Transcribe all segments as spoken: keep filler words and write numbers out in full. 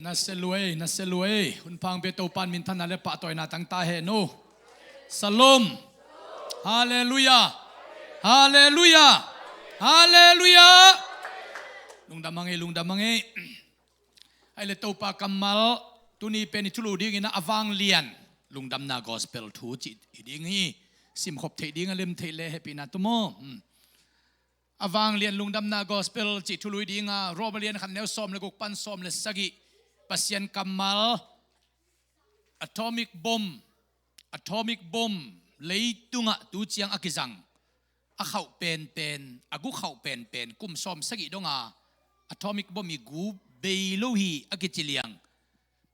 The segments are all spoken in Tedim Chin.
Na sia lua ei, na sia lua ei. Hun pha ing bia, Topa'n minthanna le pahtawina tang ta hen aw. Shalom. Halleluiah. Halleluiah. Halleluiah. Lungdam hang ei, lungdam hang ei. Ahih leh Topa kammal, tuni pen i thulu dingin a vanglian lungdamna gospel thu cih hi ding hi. Simkhop theih ding a lem theih leh hehpihna tawh maw. Hmm. A vanglian lungdamna gospel cih thulu ding a, Rom a lian khat, neu sawm le guk pan sawm le sagih. Pasian kammal, atomic bomb, atomic bomb leitungah tu ciang a kizang, a khauh penpen, a gu khauh penpen, kum sawm sagih dong a atomic bomb i gu bei lo hi a kici liang.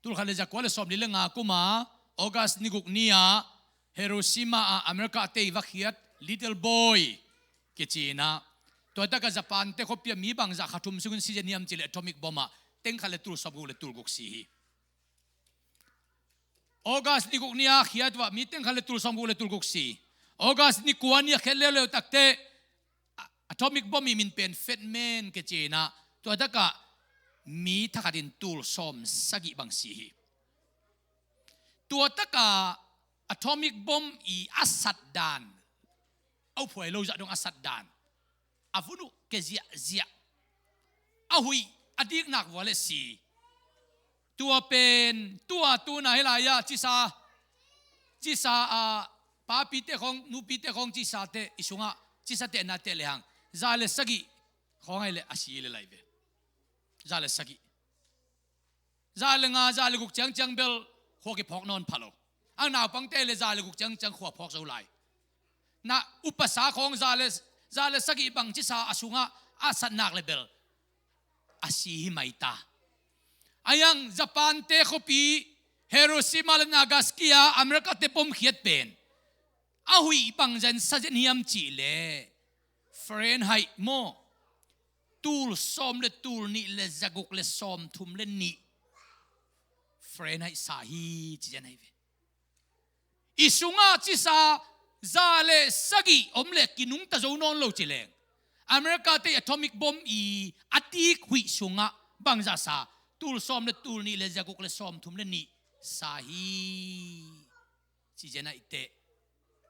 Tul khat le za kua le sawmli le nga kum a, August ni guk ni-ah Hiroshima ah America te i va khiat, Little Boy kici in ah. Tua tak a Japan te khuapi ah mi bangzah kha thum sungin si zen hiam cih leh atomic bomb ah, teng khat le tul sawmguk le tul guk si hi. August ni guk ni-a khiat uh ah mi teng khat le tul sawmguk le tul guk si. August ni kua ni-a khiat leuleu tak teh, a-, atomic bomb i min pen Fat Man kici in ah, tua tak ah mi thakhat in tul sawm sagih bang si hi. Tua tak ah atomic bomb i a sat dan, a uphuai lo zah dong a sat dan, a vun uh ke ziahziah, a huih, a diknak vua le si. Tua pen, tua tu-in ah hih lai-ah cisa, cisa ah, papite khawng, nupite khawng cisa teh, i sungah cisa teh na teh lehang, za le sagih khawng ahih leh a si le lai ve. Za le sagih. Za le nga, za le guk ciangciang bel khua kiphawk nawn pha lo. A naupangte le za le guk ciangciang khua phawk zo lai. Na upasa khawng za le, za le sagih bang cisa a sungah a sat nak le bel a si hi mai ta. A yang Japan te khuapi Hiroshima le Nagasaki ah America te bomb khiat pen, a huih bangzah in sa zen hiam cih leh, Fahrenheit maw, tul sawm le tul nih le za guk le sawm thum le nih Fahrenheit sa hi ci zen ahi ve. I sungah cisa za le sagih om leh kinungta zo nawn lo ci leng, America te atomic bomb i a dik huih sungah bangzah sa, tul sawm le tul nih le za guk le sawm thum le nih sa hi. Ci zen ahih teh,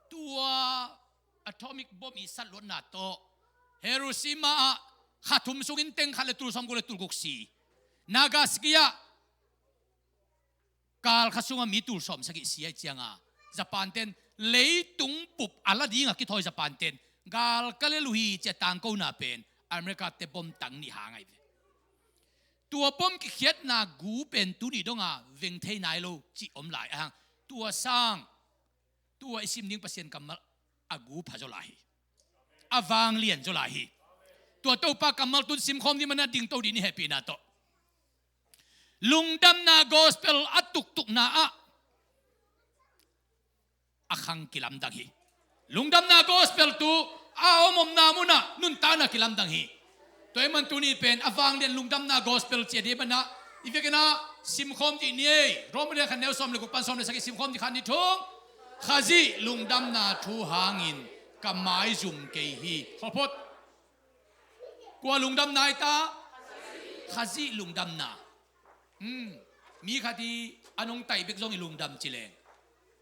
tua atomic bomb i sat luatna tawh Hiroshima ah kha thum sungin teng khat le tul sawmguk le tul guk si. Nagasaki ah kal khat sungah mi tul sawm sagih si ahih ciangin, Japan ten leitung bup a la ding a kithawi Japan ten galkal le luhi ci a tangkona pen America te bomb tang nih hang ahi ve. Tua bomb kikhiatna gu pen tuni dong a veng thei nai lo cih om lai ahang. Tua sang, tua i sim ding Pasian kammal a gu pha zaw lai hi. A vanglian zaw lai hi. Tua Topa kammal tu-in simkhawm ding manin dingto dih ni, hehpihna tawh. Lungdamna gospel a tuktukna ah a khang kilamdang hi. Lungdamna gospel tu a om omna munah nuntakna kilamdang hi. Tua ahih manin tuni pen a vanglian lungdamna gospel ci a dih manin, i vekin ah simkhawm dih ni ei. Rom a lian khat, neu sawm le guk pan sawm le sagih simkhawm dih, khat, nih, thum. Khazih lungdamna thu hangin ka maizum kei hi. Khawl phot. Kua lungdamna hi ta? Khazih lungdamna. Hmm. Mi khat i a nungta bek zong i lungdam ci leng,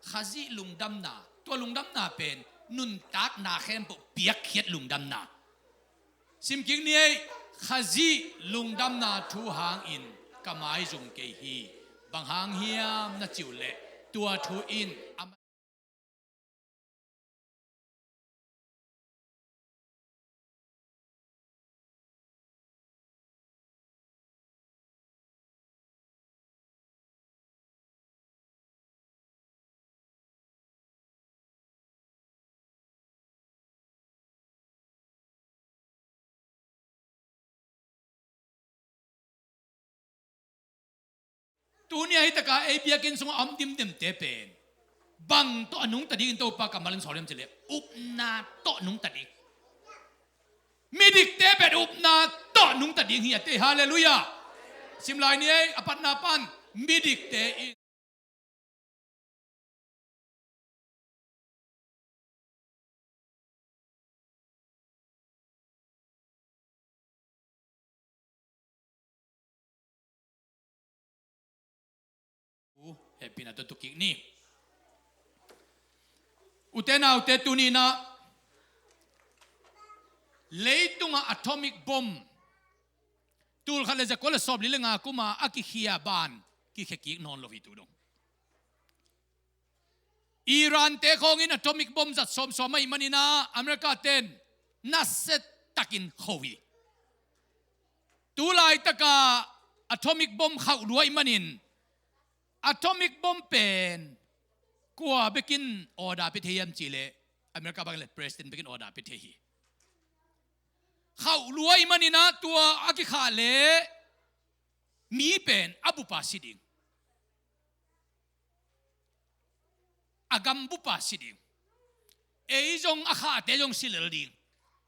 Khazih lungdamna, tua lungdamna pen nuntakna khempeuh piakkhiat lungdamna. Sim kik ni ei. Khazih lungdamna thu hangin ka maizum kei hi. Bang hang hiam na cih uh leh, tua thu in a Tuni a hi taka ei biakinn sungah a om dimdimte pen bang tawh a nungta dingin Topa kammal in sawl hiam cih leh, upna tawh nungta ding. Midikte pen upna tawh nungta ding hi a, te. Halleluiah. Sim lai ni ei, a patna pan, midikte in Hehpihna tawh tu kik ni. Ute naute, tuni-in ah leitungah atomic bomb tulkhat le zakua le sawmli le nga kuma a kikhia ban kikhia kik nawn lo hi tu dong. Iran te khawngin atomic bomb zat sawmsawm ahih manin ah America ten nasia takin kho hi. Tulaitaka atomic bomb khauh lua ahih manin atomic bomb pen kua bekin order pia thei hiam cih leh America bang le president bekin order pia thei hi. Khauh lua ahih manin ah tua a kikhah leh mi pen a bupa si ding. A gam bupa si ding. Ei zong a khahte zong si lel ding.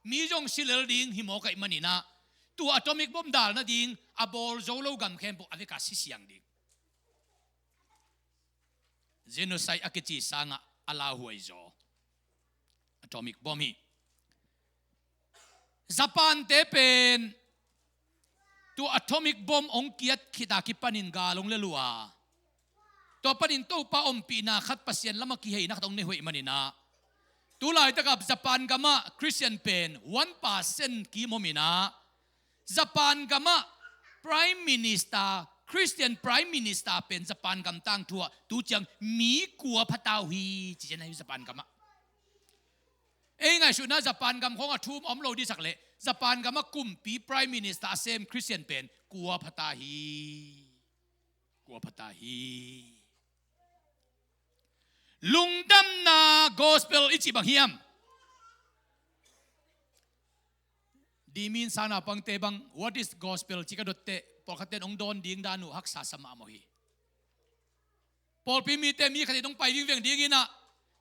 Mi zong si lel ding hi mawk ahih manin ah tua atomic bomb dal nading a bawl zo lo gam khempeuh a vek a si siang ding. Genocide a kici sangah a lauhuai zaw atomic bomb hi. Japan te pen tua atomic bomb hong kiat khit a kipanin gal hong lel uh a, tua panin Topa ompihna khat, Pasian lamah kiheina khat hong nei uh ahih manin ah tulaitakah Japan gamah Christian pen one percent kim om in ah, Japan gamah Prime Minister, Christian Prime Minister pen Japan gam tangthu ah tu ciang mi kua pha ta uh hi, ci cian ahi Japan gamah. Ei ngaihsutna Japan gam khawng a thum om lo dihsak leh Japan gamah kumpi Prime Minister a sem Christian pen kua pha ta hi. Kua pha ta hi. Lungdamna gospel i cih bang hiam? Dimin sang naupangte bang, what is gospel? Ci ka dotteh pawlkhatten hong dawn ding dan uh haksa sa mahmah hi. Pawlpi mite mi khat in hong pai vingveng dingin ah,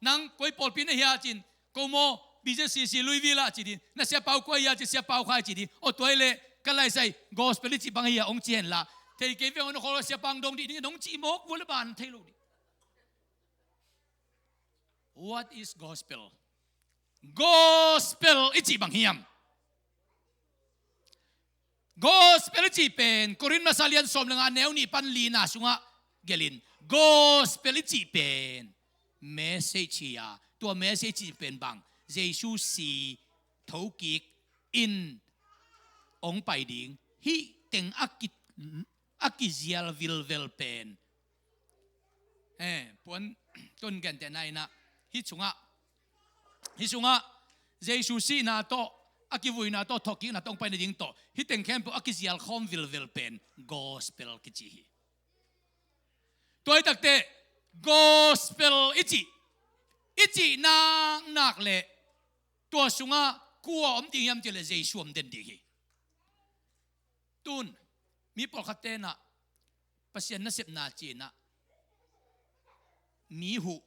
nang koi pawlpi na hia cin, ko maw B J C C Louisville ah ci ding, na siapa uh kua hia cin, siapa uh kha ci ding, aw tua hi leh ka laisai gospel i cih bang hia hong ci hen la, thei kei veng hong na khawl siapa hong dong dih dingin hong cih mawk vua le ban thei lo ding. What is gospel? Gospel i cih bang hiam? Gospel i cih pen Korin masa lian sawm le nga neu nih pan lina sungah gelin, gospel i cih pen message hi a, tua message i cih pen bang, Jesu si thokik in hong pai ding hih teng a ki, a kizial vilvel pen. Eh, puan tun gentehna in ah, hih sungah, hih sungah Jesu sihna tawh, a kivuina tawh, thokkikna tawh hong pai nading tawh hih teng khempeuh a kizial khawm vilvel pen gospel kici hi. Tua hi takteh gospel i cih, i cih naknak leh tua sungah kua om ding hiam cih leh Jesu om den ding hi. Tun mi pawlkhatte in ah Pasian nasepna ci-in ah mi huh,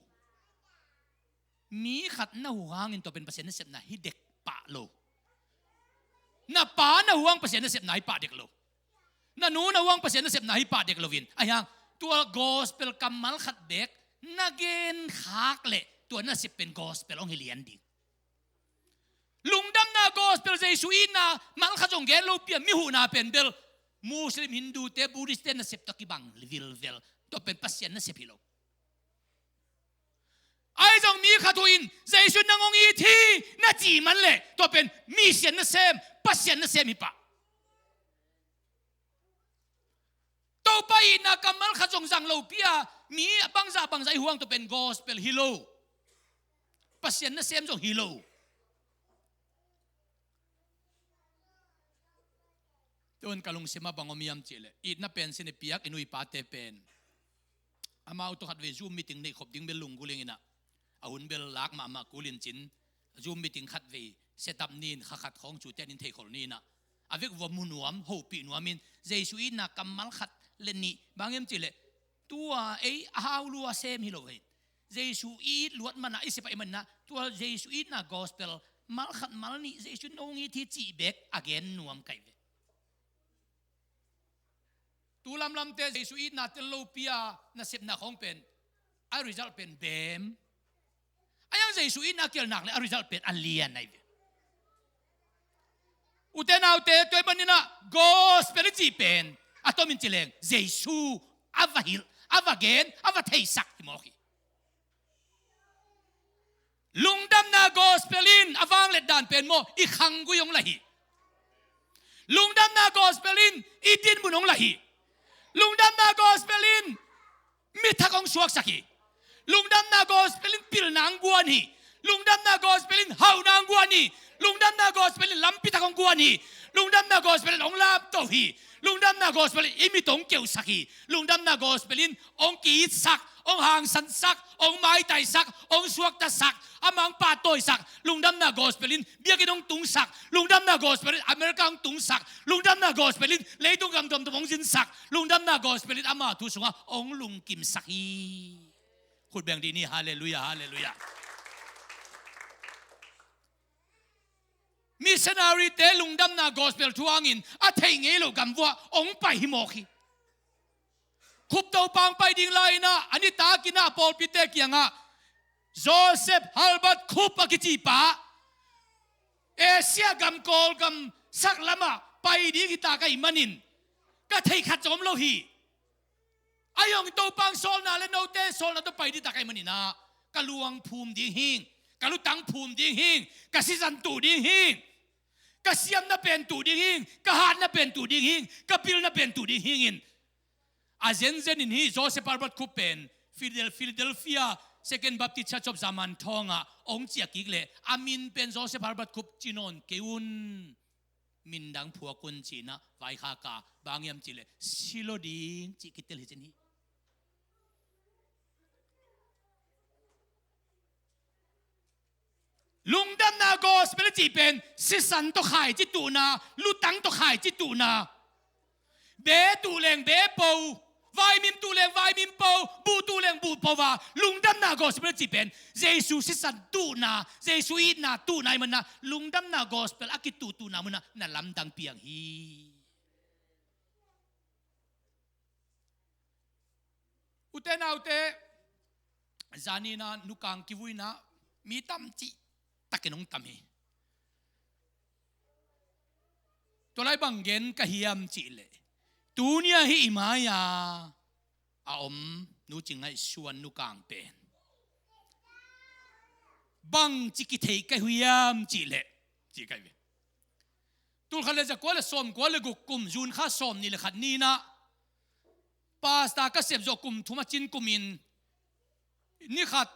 mi khat na huh hangin tua pen Pasian nasepna hi dek pah lo. Na pa na huh hang Pasian nasepna hi pah dek lo. Na nu na huh hang Pasian nasepna hi pah dek loin, ahi hang tua gospel kammal khat beek na genkhak leh tua nasep pen gospel hong hi lian ding. Lungdamna gospel, Jesu itna mal khat zong gen lo pi a, mi huhna pen bel Muslim, Hindu te, Buddhist te nasep tawh kibang vilvel. Tua pen Pasian nasep hi lo. Ahi zong mi khat huh in Jesu nang hong it hi na cih man leh tua pen mi sian nasem, Pasian nasem hi pah. Topa itna kammal khat zong zang lo pi a, mi bangzah bangzah i huh hang tua pen gospel hi lo. Pasian nasem zong hi lo. Tun ka lungsim ah bang om hiam cih leh, itna pen sin i piak i nu i pate pen amau tawh khatvei Zoom meeting neih khop ding bel lunggulh ing in ah, a hun bel lak mahmah kul in cin, Zoom meeting khatvei set up ni in, kha khat khawng cu ten in theikhol ni in ah, a vek vua mu nuam, hopih nuam in, Jesu itna kammal khat le nih bang hiam cih leh, tua ei a hau lua sem hi lo hi. Jesu it luat man ah i sep ahih man ah, tua Jesu itna gospel mal khat mal nih, Jesu nong it hi cih beek a gen nuam ka hi ve. Tu lamlamte Jesu itna tel lo pi a nasepna khawng pen a result pen beem. Ahi hang Jesu itna kial nak leh a result pen a lian ahi ve. Ute naute, tua ahih manin ah gospel i cih pen a tomin ci leng Jesu a va hilh, a va gen, a va theisak hi mawk hi. Lungdamna gospel in a vangliat dan pen maw, i khanggui hong la hi. Lungdamna gospel in i dinmun hong la hi. Lungdamna gospel in mi thak hong suaksak hi. Lungdamna gospel in pilna hong guan hi. Lungdamna gospel in hauhna hong guan hi. Lungdamna gospel in lampi thak hong guan hi. Lungdamna gospel in hong lamto hi. Lungdamna gospel in i mit hong keuhsak hi. Lungdamna gospel in hong ki-itsak, hong hangsansak, hong maitaisak, hong suaktasak, a mang pahtawisak. Lungdamna gospel in biakinn hong tungsak. Lungdamna gospel in America hong tungsak. Lungdamna gospel in leitung gam tuamtuam hong zinsak. Lungdamna gospel in ama thu sungah hong lungkimsak hi. Khut beng dih ni, halleluiah, halleluiah. Missionary te lungdamna gospel thu hangin a thei ngei lo gam vuah hong pai hi mawk hi. Khup Topa hong pai ding lai-in ah, a nitak in ah pawlpite kiangah Joseph Halbert Khup a kici pa Asia gam Kawlgam saklamah pai ding hi ta ka hih manin ka thei khat zong om lo hi. A hi hong Topa hong sawlna le note sawlna tawh pai ding ta ka hih manin ah, ka luang phum ding hing, ka lutang phum ding hing, ka sisan tuh ding hing, ka siamna pen tuh ding hing, ka hatna pen tuh ding hing, ka pilna pen tuh ding hing in, a zenzen in hih Joseph Halbert Khup pen Phidel-, Philadelphia Second Baptist Church of Zaman Thawng ah hong ciah kik leh, a min pen Joseph Halbert Khup ci nawn kei un. Min dang phuak un ci-in ah vaikhak a, bang hiam cih leh si lo ding cih kitel hi cin hi. Lungdamna gospel cih pen sisan tawh khaici tuhna, lutang tawh khaici tuhna, be tuh leng be po, vaimim tuh leng vaimim po, buh tuh leng buh po a, lungdamna gospel cih pen Jesu sisan tuhna, Jesu itna tuhna ahih manin ah, lungdamna gospel a kituhtuhna munah na lamdang piang hi. Ute naute, zanin ah nukang kivui-in ah mi tam cihtakin hong tam hi. Tua lai bang gen ka hiam cih leh, tuni-a hih i mai-a a om Nu Cing Ngaih Suan nukang pen bangci kitheih ka hiam cih leh, ci ka hi ve. Tulkhat le zakua le sawmkua le guk kum, June kha sawmnih le khat ni-in ah, pastor ka sep zawh kum thum a cin kumin, ni khat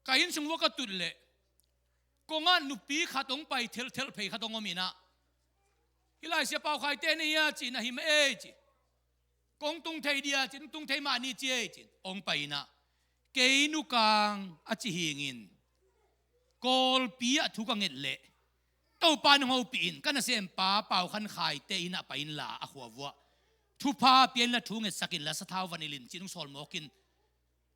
ka inn sung vuah ka tut leh, kongah nupi khat hong pai thelthelh phei khat hong om in ah, "Hih lai Sia Pau Khaite na hia?" ci-in ah, "Hi mah ei," ci. "Kong tung thei dia?" ci-in, "Tung thei mah ni," ci ei, ci-in hong pai in ah, "Kei nukang," a ci hingin, "Kawlpi ah thu ka nget leh Topa nong hopih in, ka nasempa Pau Khan Khaite inn ah pai inla, a khua vuah thupha pia inla, thu ngetsak inla, sathau va nilh in," ci-in hong sawl mawk in,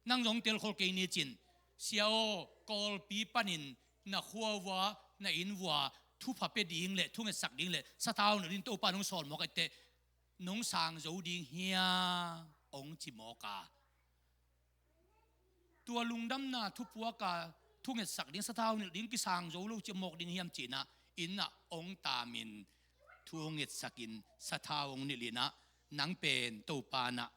"Nang zong telkhol kei ni," ci-in, "Sia aw, Kawlpi panin na khua vuah, na inn vuah thupha pia ding le thu ngetsak ding le sathau nilh in, Topa nong sawl mawk a, teh nong sang zo ding hiam?" hong ci mawk a, tua lungdamna thupuak a, thu ngetsak ding, sathau nilh ding kisang zo lo ci mawk ding hiam ci-in ah, inn ah hong taamin thu hong ngetsakin sathau hong nilh in ah, "Nang pen Topa in ah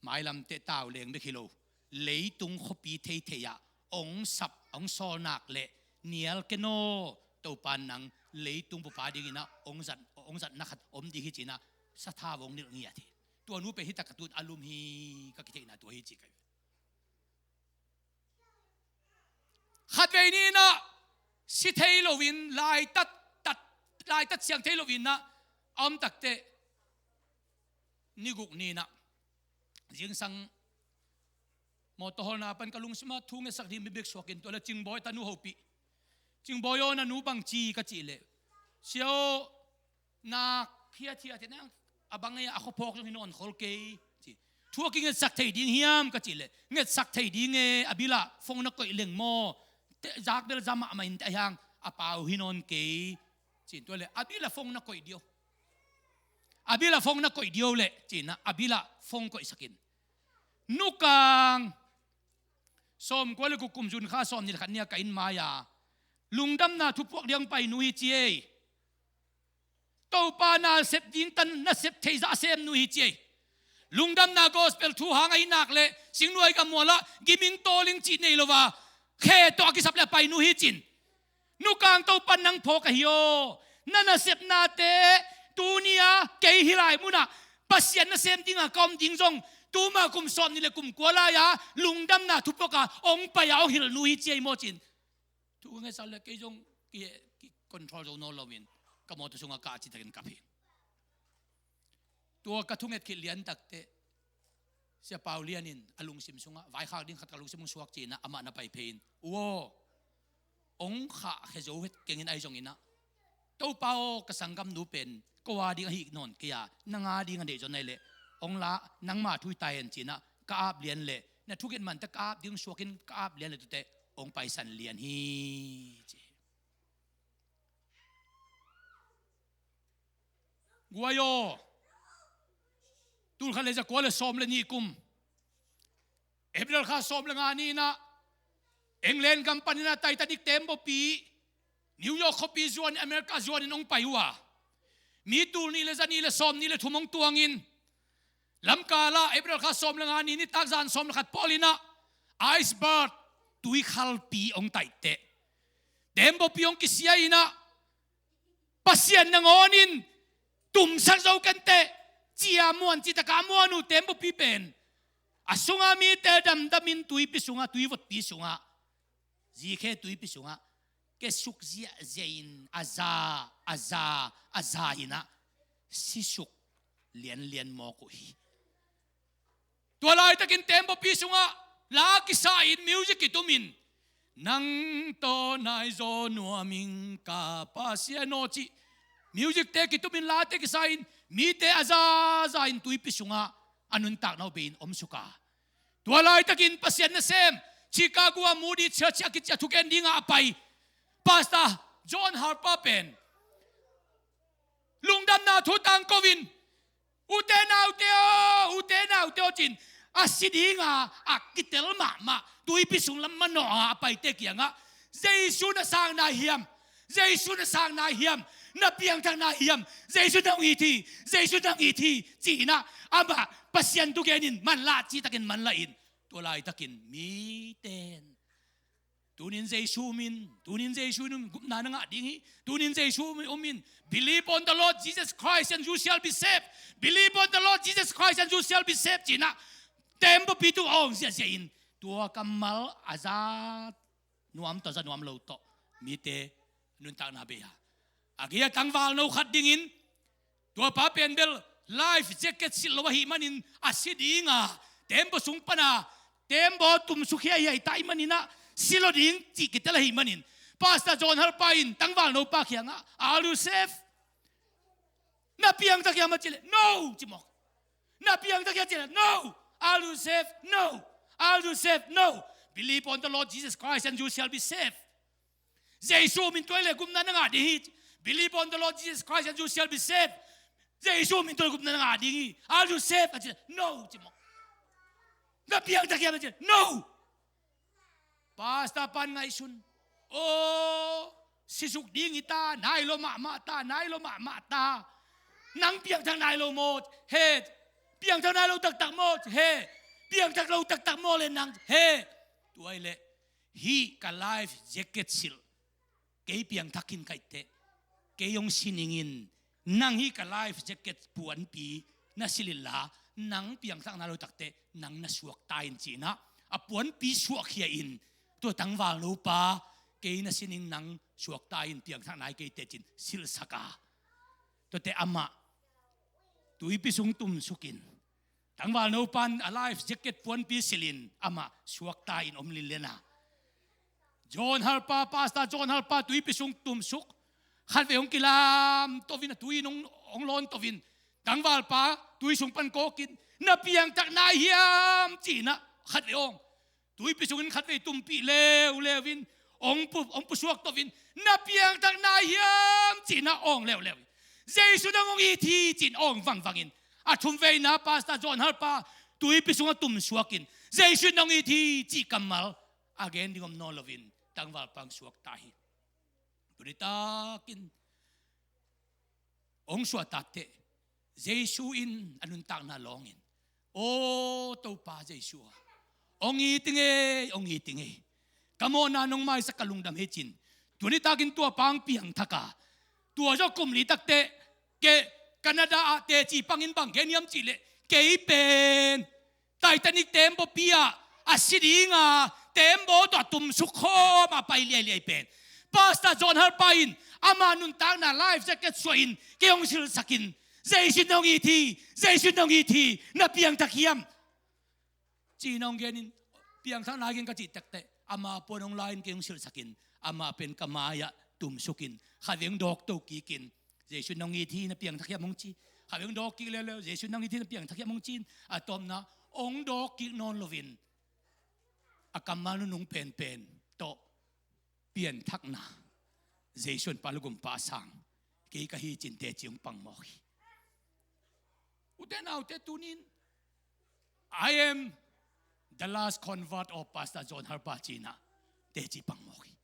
mailamteh tau leng bek hi lo, leitung khuapi theithei ah hong sap, hong sawl nak leh nial ken aw, Topa in nang leitung pupa dingin ah hong zat, hong zatna khat om ding hi," ci-in ah sathau hong nilh ngiat hi. Tua nu pen hih tak a tun a lum hi, ka kitheihna tua hi ci ka hi. Khatvei ni-in ah si thei loin, laitat, tat, laitat siang thei loin ah a om takteh, ni guk ni-in ah zingsang mawtaw hawlna pan ka lungsim ah thu ngetsak ding mi bek suakin, tua leh Cingbawi tanu hopih. "Cingbawi aw, na nu bangci?" ka cih leh, "Sia aw, nak hiathiat hi, nang a bang ei, a khuaphawk zong hi nawn khol kei," ci. "Thu a kingetsak thei ding hiam?" ka cih leh, "Ngetsak thei ding e, a bil ah phone na koih leng maw, te, zak bel za mahmah in teh, ahi hang a pau hi nawn kei," ci-in, tua leh, "A bil ah phone na koih ding aw, a bil ah phone na koih ding aw leh," ci-in ah a bil ah phone koihsak in, nukang sawmkua le guk kum, June kha sawmnih le khat ni-a ka inn mai-a lungdamna thupuak ding hong pai nu hi ci ei. Topa nasep ding tan, nasep theih zah a sem nu hi ci ei. Lungdamna gospel thu hang ahi nak leh singnuai ka mual ah giming tawling cih nei lo a, khe tawh a kisap leh a pai nu hi cin. Nukang Topa'n nang phawk ahi aw. Na nasepnate tuni-a kei hih lai munah Pasian nasem dingah ka om ding zong tuma kum sawmnih leh kum kua lai-a lungdamna thupuak a hong pai a hong hilh nu hi ci ahi maw cin. Thu ka ngetsak leh kei zong ki, ki control zo nawn loin ka mawtaw sungah ka a citakin kap hi. Tua ka thunget khit lian takteh Sia Pau Lian in a lungsim sungah vaikhak ding khat ka lungsim hong suak ci-in ah amah na pai phei in, u aw, hong khahkhia zo het keng in ahi zongin ah, Topa aw, ka sanggamnu pen ko a ding ahi nawn kei a, nang a ding a deih zaw nai leh hong la, nangma thu hi ta hen ci-in ah ka ap lian leh na thunget man teh ka ap ding suak in ka ap lian leh tute hong paisan lian hi ci. Guai aw, tulkhat leh zakua leh sawm leh nih kum April kha sawm leh nga ni-in ah England gam panin ah Titanic tembaw pi New York khuapi zuan in, America zuan in hong pai uh a, mi tul nih leh za nih leh sawm nih leh thum hong tuangin, lamkal ah April kha sawm leh nga ni nitak zan sawm leh khat pawl in ah iceberg, tuikhalpi hong taihteh, tembaw pi hong kisia in ah, Pasian nangawn in tumsak zo kenteh, ci-a muan, citaka muan uh tembaw pi pen. A sungah mite damdamin tuipi sungah, tuivotpi sungah, zikhe tuipi sungah kesuk ziahziah in a za, a za, a za in ah sisuk lianlian mawk uh hi. Tua laitakin tembaw pi sungah la kisa in music kitum in, nang tawh nai zaw nuam ing ka Pasian aw cih music-te kitum in, late kisa in, mite a zaza in tuipi sungah a nuntakna uh bei in om suk a. Tua laitakin Pasian nasem Chicago ah Moody Church a kici a thugen dingah a pai Pastor John Harper pen lungdamna thu tangko in, ute naute aw, ute naute aw cin, a si dinga a kitel mahmah tuipi sung lam manawh a paite kiangah, Jesu na sang nai hiam? Jesu na sang nai hiam? Na piangthak nai hiam? Jesu nang it hi, Jesu nang it hi, ci-in ah amah Pasian thugen in manlah, citakin manlah in, tua laitakin miten, tunin Jesu um in, tunin Jesu in um, gupna na ngah ding hi. Tunin Jesu um in, believe on the Lord Jesus Christ and you shall be saved. Believe on the Lord Jesus Christ and you shall be saved, ci-in ah tembaw pi tungah awng ziahziah in, tua kammal a za nuam tawh, za nuam lo tawh mite nuntakna bei a. A gei-a tangvalno khat dingin, tua pa pen bel life jacket silh lo ahih manin a si dinga, tembaw sung pana tembaw tumsuk hiaihiai ta ahih manin ah si lo ding cih kitel ahih manin, Pastor John Harper in tangvalno pa kiangah, are you saved? Na piangthak hiam a cih leh, no, ci mawk. Na piangthak hiam a cih leh, no. Are you saved? No. Are you saved? No. Believe on the Lord Jesus Christ and you shall be saved. Jesu min tua leh gupna na ngah ding hi. Believe on the Lord Jesus Christ and you shall be saved. Jesu min tua leh gupna na ngah ding hi. Are you saved? A cih leh, no, ci mawk. Na piangthak hiam a cih leh, no. Pastor pan ngaihsun. Aw, sisuk ding hi ta, nai lo mahmah ta, nai lo mahmah ta. Nang piangthak nai lo maw? He. Piangthak nai lo taktak maw? He. Piangthak lo taktak maw leh nang? He. Tua ahih leh hih ka life jacket silh, kei piangthak khin ka hih teh, kei hong si ning in, nang hih ka life jacket puanpi na silh inla, nang piangthak nai lo takteh nang na suakta in, ci-in ah a puanpi suakkhia in, tua tangvalno pa, kei na si ning, nang suakta in, piangthak nai kei teh, ci-in silhsak a. Tuate amah tuipi sung tumsuk in, tangvalno pan a life jacket puanpi silh in amah suakta in om linlian a. John Harper, Pastor John Harper tuipi sung tumsuk. Khatvei hong kilam to in, a tui in hong, hong lawn to in, tangvalpa tui sung pan kawk in, na piangthak nai hiam, ci-in ah khatvei awng. Tuipi sungin khatvei tumpih leuleu in, hong pu, hong pusuak to in, na piangthak nai hiam, ci-in ah awng leuleu in, Jesu nang hong it hi, ci-in awng vangvang in, a thumveina Pastor John Harper tuipi sungah tumsuak in, Jesu nang hong it hi, cih kammal a gen ding om nawn lo in tangvalpa hong suakta hi. Tuni takin hong suahtakteh, Jesu in a nuntakna lawngin, Aw Topa Jesu a, hong it ing ei, hong it ing ei. Ka mawhna nong maisak, ka lungdam hi, ci-in. Tua nitakin tua pa hong piangthak a, tua zawh kum li takteh, kei Canada ah teci pangin bang gen hiam cih leh, kei pen Titanic tembaw pi ah a si ding a, tembaw tawh a tumsuk khawm a pai liailiai pen Pastor John Harper in ama nuntakna life jacket suahin kei hong silhsak in, Jesu in hong it hi, Jesu in hong it hi, na piangthak hiam, ci-in hong genin, piangthak nai keng ka cih takteh, ama puan hong la-in kei hong silhsak in, ama pen ka mai-ah tumsuk in, khaveng dawk to kik in, Jesu in hong it hi, na piangthak hiam, hong ci. Khaveng dawk kik leuleu, Jesu in hong it hi, na piangthak hiam, hong ci-in, a tawpna hong dawk kik nawn loin a kammal nunung penpen tawh pianthakna, Jesu in Pa, Lagum, Pa, Sang, kei ka hi, ci-in teci hong pang mawk hi. Ute naute, tuni-in I am the last convert of Pastor John Harper, ci-in ah teci pang mawk hi.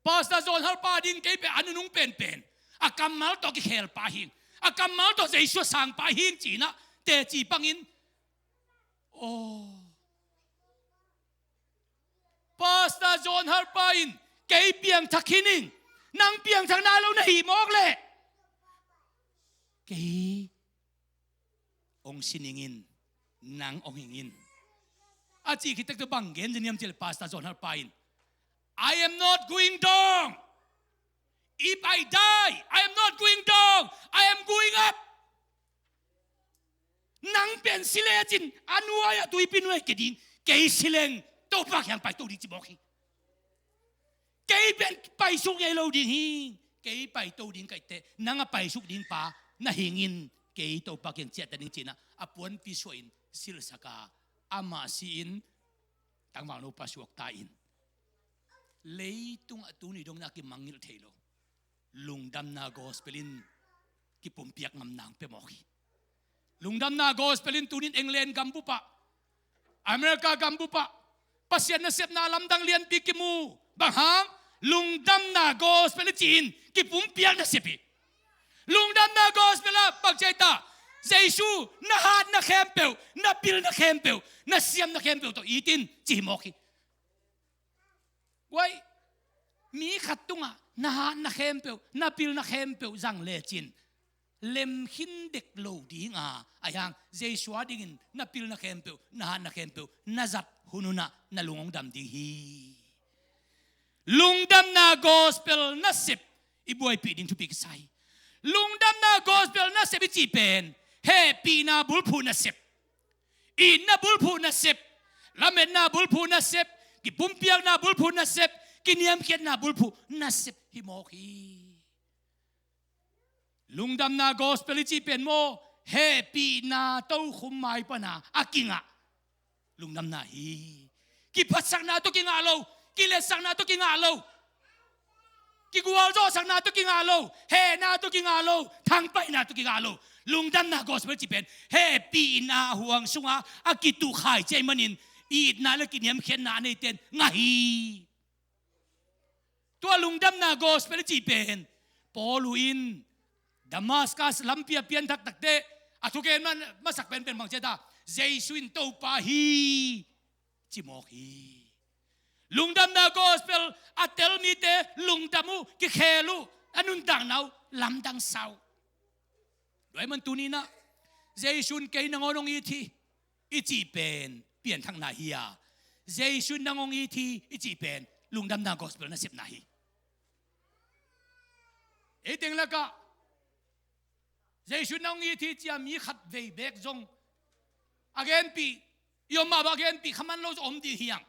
Pastor John Harper ding kei pen a nunung penpen, a kammal tawh kikhel pa hi ing, a kammal tawh Jesu a sang pa hi ing, ci-in ah teci pangin, aw, Pastor John Harper in kei piangthak hi ning, nang piangthak nai lo na hih mawk leh, kei hong si ning in, nang hong hing in, a cih khit teh bang gen zen hiam cih leh, Pastor John Harper in, "I am not going down. If I die, I am not going down. I am going up." Nang pen si lecin a nuai-ah tuipi nuai kia ding, kei si leng Topa kiang paito ding, ci mawk hi. Kei pen paisuk ngei lo ding hi. Kei paito ding ka hih teh, nang a paisuk ding pa na hing in, kei Topa kiang ciahtak ning, ci-in ah a puanpi suahin silhsak a, amah si-in tangvalno pa suakta in, leitungah tuni dongin a kimangngilh thei lo lungdamna gospel in kipumpiak ngamna hong pia mawk hi. Lungdamna gospel in tuni-in England gambup ah, America gambup ah Pasian nasepna lamdang lianpi kimu. Bang hang? Lungdamna gospel i cih in kipumpiak nasep hi. Lungdamna gospel ah bang ci hiam, Jesu, na hatna khempeuh, na pilna khempeuh, na siamna khempeuh tawh it in, ci hi mawk hi. Guai, mi khat tungah na hatna khempeuh, na pilna khempeuh zang lecin, lem khin dek lo ding a, ahi hang Jesu a dingin na pilna khempeuh, na hatna khempeuh na zat hun hunah na lung hong dam ding hi. Lungdamna gospel nasep i buaipih ding thupi kisai. Lungdamna gospel nasep i cih pen hehpihna bulphuh nasep, itna bulphuh nasep, lametna bulphuh nasep, kipumpiakna bulphuh nasep, kiniamkhiatna bulphuh nasep hi mawk hi. Lungdamna gospel i cih pen maw, hehpihna tokhom mai pana a kingah lungdamna hi. Kiphatsakna tawh kingah lo, kiletsakna tawh kingah lo, kigualzawhsakna tawh kingah lo, hehna tawh kingah lo, thangpaihna tawh kingah lo. Lungdamna gospel cih pen hehpihna huang sungah a kitukhai cih ahih manin, itna le kiniamkhiatna a neite'n ngah hi. Tua lungdamna gospel i cih pen Paul uh in Damascus lampi a pianthak takteh a thugen man masak penpen bang ci hiam, Jesu in Topa hi, ci mawk hi. Lungdamna gospel a tel mite lungdam uh, kikhel uh, a nuntakna uh lamdang sa uh. Tua ahih man tuni-in ah Jesu in kei nangawn hong it hi i cih pen pianthakna hi a, Jesu in nang hong it hi i cih pen lungdamna gospel nasepna hi. Ei teng lakah Jesu in nang hong it hi ci-a mi khat vei beek zong a genpih, i om mah bang a genpih kha man lo zong om ding hi hang.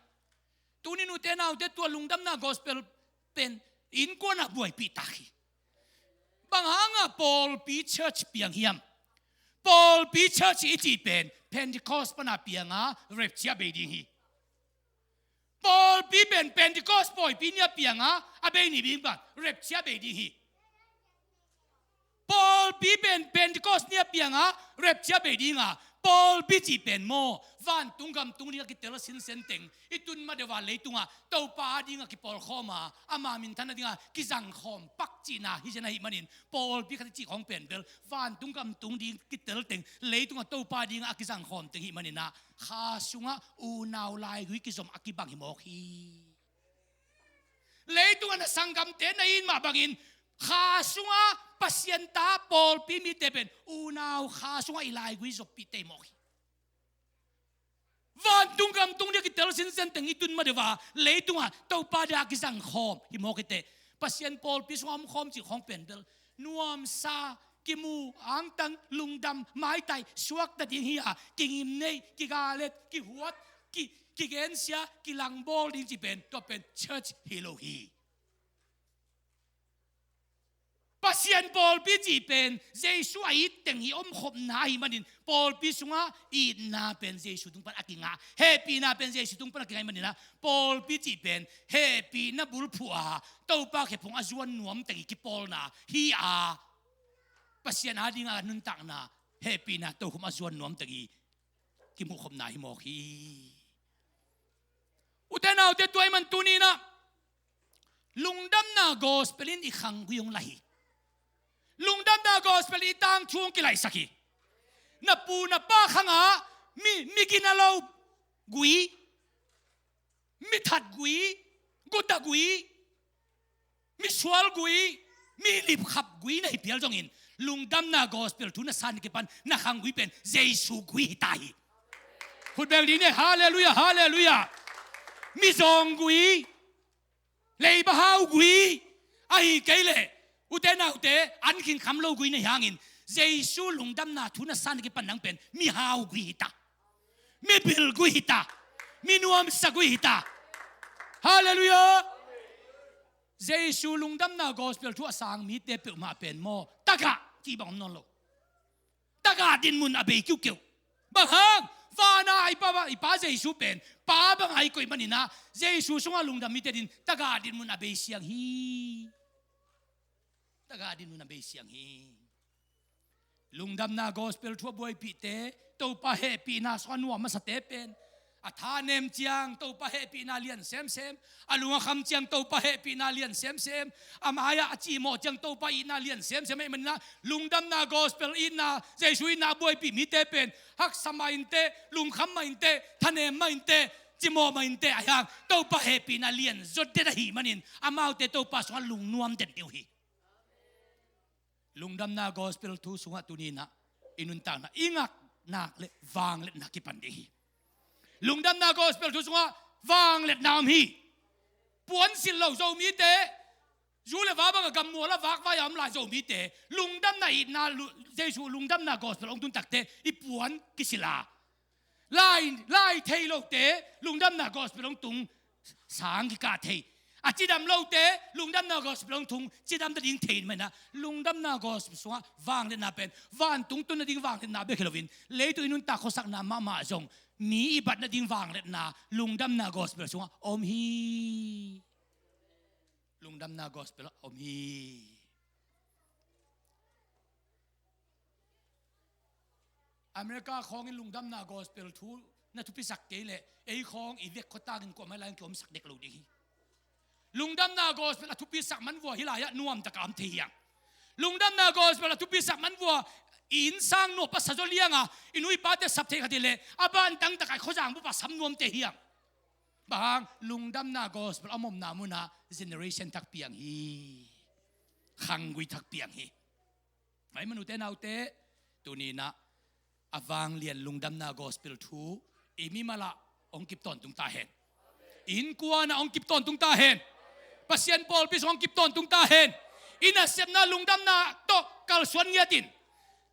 Tuni-in ute naute, tua lungdamna gospel pen innkuan ah buaipih tak hi. Bang hangah pawlpi church piang hiam? Pawlpi church i cih pen Pentecost pana piang a, rapture bei ding hi. Pawlpi pen Pentecost pawipi ni-a piang a, a bei ni ding bang rapture bei ding hi. Pawlpi pen Pentecost ni a piangah rapture bei dinga, pawlpi cih pen maw, vantung gam tung dinga kitel sinsen teng i tun ma deuh a leitungah Topa dinga kipawlkhawm a, ama minthan a dinga kizangkhawm pak cihna hi zen ahih manin, pawlpi khat i cih khawng pen bel vantung gam tung ding kitel teng, leitungah Topa dinga a kizangkhawm teng hih maninah, kha sungah unau laigui kizom a kibang hi mawk hi. Leitungah na sanggamte na it mah bangin, kha sungah Pasian ta pawlpi mite pen unau kha sungah i laigui zoppih tei mawk hi. Vantung gam tung dia kitel sinsen teng i tun ma deuh a, leitungah Topa dia kizangkhawm hi mawk hi teh. Pasian pawlpi sungah omkhawm cih khawng pen bel nuamsa, kimu, angtang, lungdam, maitai, suakta ding hi a, kingim nei, kigalet, kihuat, ki, kigensia, kilangbawl ding cih pen, tua pen church hi lo hi. Pasian pawlpi cih pen Jesu a it teng hi omkhopna ahih manin, pawlpi sungah itna pen Jesu tung pan a kingah, hehpihna pen Jesu tung pan a kingah ahih maninah, pawlpi cih pen hehpihna bulphuh a, Topa khephung a zuan nuam teng hi kipawlna hi a, Pasian a dinga nuntakna, hehpihna tokhom a zuan nuam teng hi kimuhkhopna hi mawk hi. Ute naute, tua ahih man tuninah lungdamna gospel in i khanggui hong la hi. Lungdamna gospel in i tangthu hong kilaihsak hi. Na pu na pa khangah mi, mi gina lo gui, mi that gui, guta gui, mi sual gui, mi lipkhap gui na hi pial zongin, lungdamna gospel thu na san kipan na khanggui pen Jesu gui hi ta hi. Khut beng dih ni, halleluiah, halleluiah. Mi zawng gui, leiba hau gui, ahi kei leh ute naute, an khin kham lo gui na hi hangin, Jesu lungdamna thu na san kipan nang pen mi hau gui hi ta, mi bil gui hi ta, mi nuamsa gui hi ta. Halleluiah. Jesu lungdamna gospel thu a sang mite peuhmah pen maw, tagah cih bang om nawn lo. Tagah dinmun a bei kiukiu. Bang hang? Vana i Pa, i Pa Jesu pen Pa banga i koih maninah, Jesu sungah lungdam mite din tagah dinmun a bei siang hi. Tagah dinmun a bei siang hi. Lungdamna gospel thu a buaipihte, Topa hehpihna sungah nuam masate pen, a thanem ciang Topa hehpihna lian semsem, a lung a kham ciang Topa hehpihna lian semsem, a mai-ah a cimawh ciang Topa itna lian semsem ahih maninah, lungdamna gospel itna, Jesu itna a buaipih mite pen haksa mah inteh, lungkham mah inteh, thanem mah inteh, cimawh mah inteh, ahi hang Topa hehpihna lian zaw det ahih manin, amaute Topa sungah lungnuam den ding uh hi. Lungdamna gospel thu sungah tuninah i nuntakna, i ngaknak le vangliatna kipan ding hi. Lungdamna gospel thu sungah vangliatna om hi. Puan silh lo Zomite, zu le va bangah gammual a vakvai a om lai Zomite, lungdamna itna lu-, Jesu lungdamna gospel hong tun takteh i puan kisilh a, lai, lai thei lote lungdamna gospel hong tung, sang kikah thei. A cidam lote lungdamna gospel hong tung, cidam ta ding thei maninah, lungdamna gospel sungah vangliatna pen vantung tun nading vangliatna bek hi loin, leitung i nuntak khuasakna mahmah zong mi i bat nading vangliatna lungdamna gospel sungah om hi. Lungdamna gospel om hi. America khawngin lungdamna gospel thu na thupisak kei leh, ei khawng i vek khuatakin kuamah lai-in kiomsak dek lo ding hi. Lungdamna gospel a thupisak man vua hih lai-ah nuamtak a om thei hiam? Lungdamna gospel a thupisak man vua i innsang nuam a sa zaw lianga i nu i pate sap thei khat hi leh, a bantang tak a i khuazang bup a sam nuam thei hiam? Bang hang? Lungdamna gospel a omna munah generation thak piang hi. Khanggui thak piang hi. Maiman ute naute, tuninah a vanglian lungdamna gospel thu i mimalah hong kip tawntung ta hen. Innkuanah hong kip tawntung ta hen. Pasian pawlpi sung hong kip tawntung ta hen. I nasepna lungdamna tawh kalsuan ngiatin.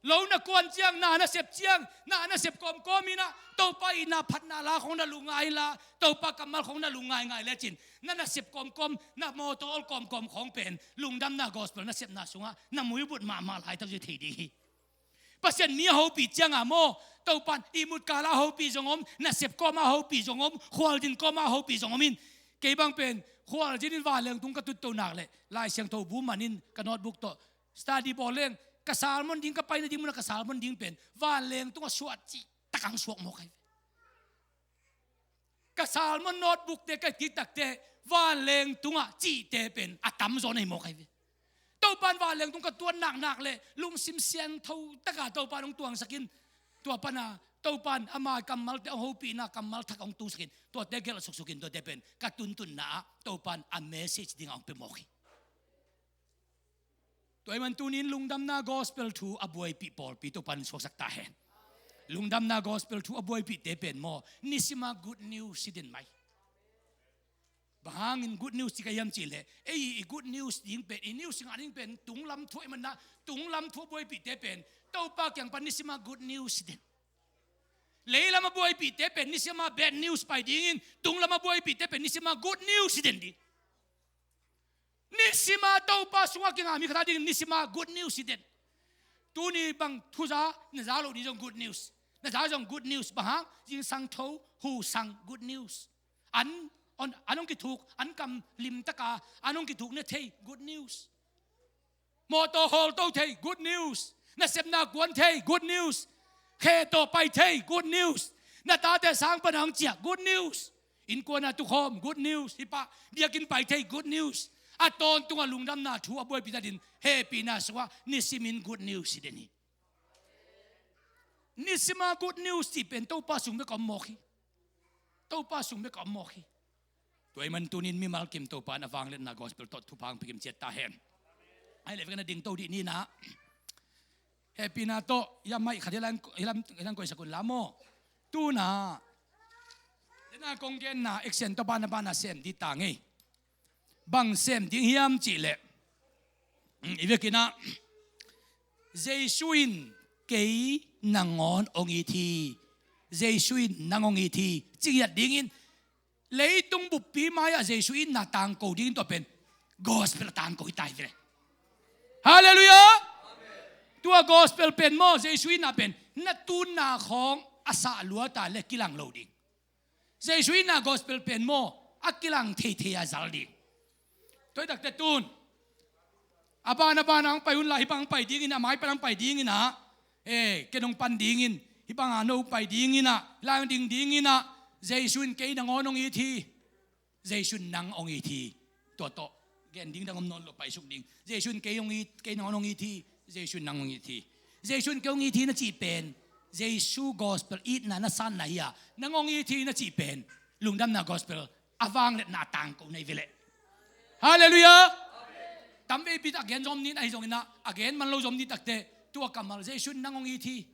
Lo na kuan ciang, na nasep ciang, na nasep kawmkawm inah Topa itna phatna la khong na lungngai inla, Topa kammal khong na lungngaingai lecin, na nasep kawmkawm, na mawtaw ol kawmkawm khong pen lungdamna gospel nasepna sungah na muibut mahmah laitak zui thei ding hi. Pasian mi a hopih cianga maw, Topan ihmut kala a hopih zong om, nasep kawma a hopih zong om, khualzin kawma a hopih zong om in. Kei bang pen khualzin in vanleng tung ka tutto nak leh Lai Siangtho bu manin ka notebook tawh study bawl leng, ka sermon ding, ka paina ding munah ka sermon ding pen vanleng tungah suah cih tak hong suak mawk ahi ve. Ka sermon notebook te ka kik takteh vanleng tungah cihte pen a tamzaw na hi mawk ahi ve. Topa'n vanleng tung ka tuat naknak le lungsim siangtho taka Topa'n hong tuangsak in, tua pana Topa'n ama kammalte hong hopihna kammal thak hong tungsak in, tuate gelh suksuk in, tuate pen ka tuntunna ah Topa'n a message dingah hong pia mawk hi. Tua ahih man tuni-in lungdamna gospel thu a buaipih pawlpi Topa'n suaksak ta hen. Lungdamna gospel thu a buaipihte pen maw, nisima good news hi den mai. Bang hangin good news ci ka hiam cih leh, ei i good news ding pen, i news ngah ding pen tunglam thu ahih manah, tunglam thu a buaipihte pen Topa kiang pan nisima good news hi den. Leilam a buaipihte pen nisima bad news pai dingin, tunglam a buaipihte pen nisima good news hi den ding. Nisima Topa sungah kinga mi khat a dingin nisima good news hi den. Tuni bang thuza na za loh ding zong good news. Na za zong good news. Bang hang? Zingsang tho, hu sang, good news. An, an, an hong kithuk, an kam limtaka an hong kithuk na thei, good news. Mawtaw hawlto thei, good news. Nasepna kuan thei, good news. Khe tawh pai thei, good news. Na tate sang pana hong ciah, good news. Innkuana tukhawm, good news. Hih pah biakinn pai thei, good news. A tawntungah lungdamna thu a buaipih tatin, hehpihna sungah nisimin good news hi den hi. Nisima good news cih pen Topa sung bek a om mawk hi. Topa sung bek a om mawk hi. Tua ahih man tuni-in mimal kim Topa in a vangliatna gospel tawh thupha hong pia kim ciat ta hen. Ahih leh vek na dingto dih ni in ah, hehpihna tawh, ia mic khat hi lam, hi lam, hi lam koihsak un la maw. Tu-in ah, den a kong genna action tawh banah banah sem dih ta ngei. Bang sem ding hiam cih leh, i vekin ah, Jesu in kei nangawn hong it hi. Jesu in nang hong it hi, ci ngiat dingin, leitung buppi mai-ah Jesu itna tangko dingin tua pen gospel a tangko hi ta hi ve. Halleluiah! Tua gospel pen maw, Jesu itna pen na tunna khawng a sah lua ta le kilang lo ding. Jesu itna gospel pen maw, a kilang theithei a zal ding. Tua hi takteh tu-in a ban a ban a hong pai un la, hih bang hong pai dingin ah, mai pan hong pai dingin ah, eh, ken hong pan dingin, hih bang a no pai dingin ah, hih lai hong ding dingin ah, Jesu in kei nangawn hong it hi. Jesu in nang hong it hi. Tua tawh gen ding dang om nawn lo, paisuk ding. Jesu in kei hong it, kei nangawn hong it hi. Jesu in nang hong it hi. Jesu in kei hong it hi na cih pen Jesu gospel itna na sanna hi a, nang hong it hi na cih pen lungdamna gospel a vangliatna a tangko na hi ve leh. Halleluiah! Tamveipi a gen zom ni in, ahi zongin ah, a gen man lo zom ni takteh, tua kammal Jesu in nang hong it hi.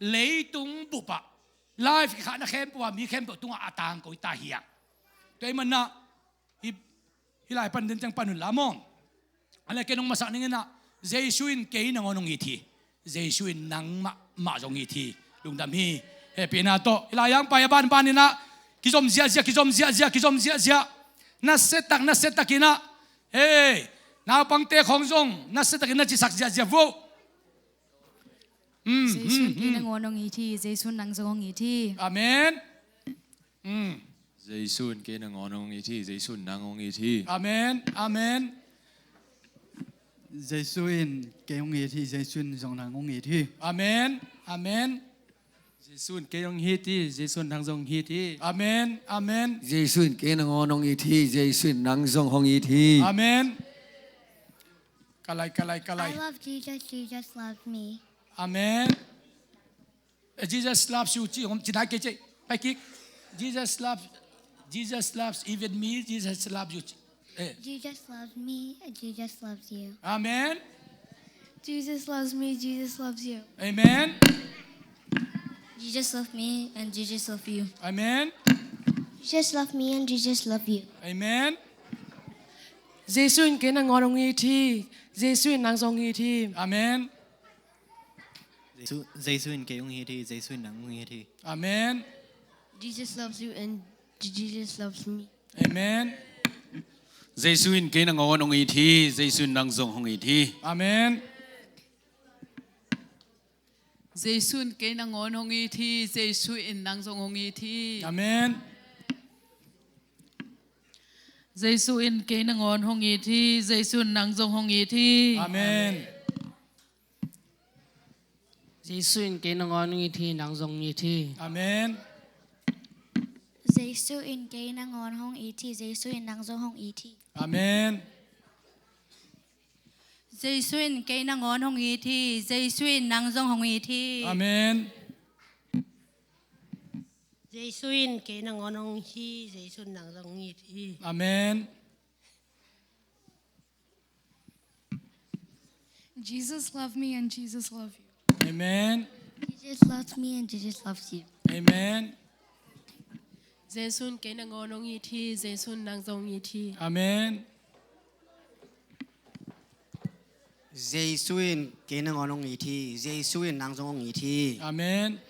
Leitung bupah life kikhahna khempeuh ah, mi khempeuh tungah a tangko hi ta hi a. Tua ahih manah hih, hih lai pan den ciang pan un la maw. A leh ken hong masak ning in ah, Jesu in kei nangawn hong it hi. Jesu in nang mahmah zong it hi. Lungdam hi. Hehpihna tawh hih lai hong pai a banban in ah, kizom ziahziah, kizom ziahziah, kizom ziahziah. Nasiatak, nasiatak in ah, hei, naupangte khawng zong nasiatak in na cisak ziahziah vo. Jesu in kei nangawn hong it hi, Jesu in nang zong hong it hi. Amen. Jesu in kei nangawn hong it hi, Jesu in nang hong it hi. Amen. Amen. Jesu in kei hong it hi, Jesu in zong nang hong it hi. Amen. Amen. Jesu in kei hong it hi, Jesu in nang zong hong it hi. Amen. Amen. Jesu in kei nangawn hong it hi, Jesu in nang zong hong it hi. Amen. Ka lai, ka lai, ka lai. I love Jesus, Jesus loves me. Amen. Eh, Jesus loves you, ci, ci nai kei ci. Pai kik. Jesus loves, Jesus loves even me, Jesus loves you, ci. Eh. Jesus loves me, and Jesus loves you. Amen. Jesus loves me, Jesus loves you. Amen. Jesus loves me, and Jesus loves you. Amen. Jesus loves me, and Jesus loves you. Amen. Jesu in kei nangawn hong it hi, Jesu in nang zong hong it hi. Amen. Jesu, Jesu in kei hong it hi, Jesu in nang hong it hi. Amen. Jesus loves you and Jesus loves me. Amen. Jesu in kei nangawn hong it hi, Jesu in nang zong hong it hi. Amen. Jesu in kei nangawn hong it hi, Jesu in nang zong hong it hi. Amen. Jesu in kei nangawn hong it hi, Jesu in nang zong hong it hi. Amen. Jesu in kei nangawn hong it hi, nang zong hong it hi. Amen. Jesu in kei nangawn hong it hi, Jesu in nang zong hong it hi. Amen. Jesu in kei nangawn hong it hi, Jesu in nang zong hong it hi. Amen. Jesu in kei nangawn hong it hi, Jesu in nang zong hong it hi. Amen. Jesus love me and Jesus love you. Amen. Jesus loves me and Jesus loves you. Amen. Jesu in kei nangawn hong it hi, Jesu in nang zong hong it hi. Amen. Jesu in kei nangawn hong it hi, Jesu in nang zong hong it hi. Amen.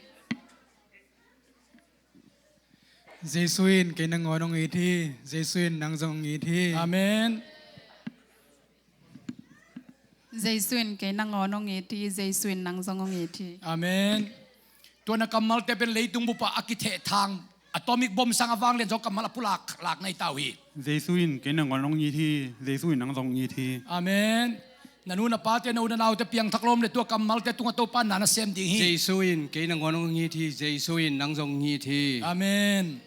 Jesu in kei nangawn hong it hi, Jesu in nang zong hong it hi. Amen. Jesu in kei nangawn hong it hi, Jesu in nang zong hong it hi. Amen. Tua na kammalte pen leitung bup ah a kithehthang atomic bomb sang a vanglian zong kammal a pulak lak na hi ta uh hi. Jesu in kei nangawn hong it hi, Jesu in nang zong hong it hi. Amen. Na nu na pate, na u na naute piangthak lawm le tua kammalte tungah Topa na na sem ding hi. Jesu in kei nangawn hong it hi, Jesu in nang zong hong it hi. Amen.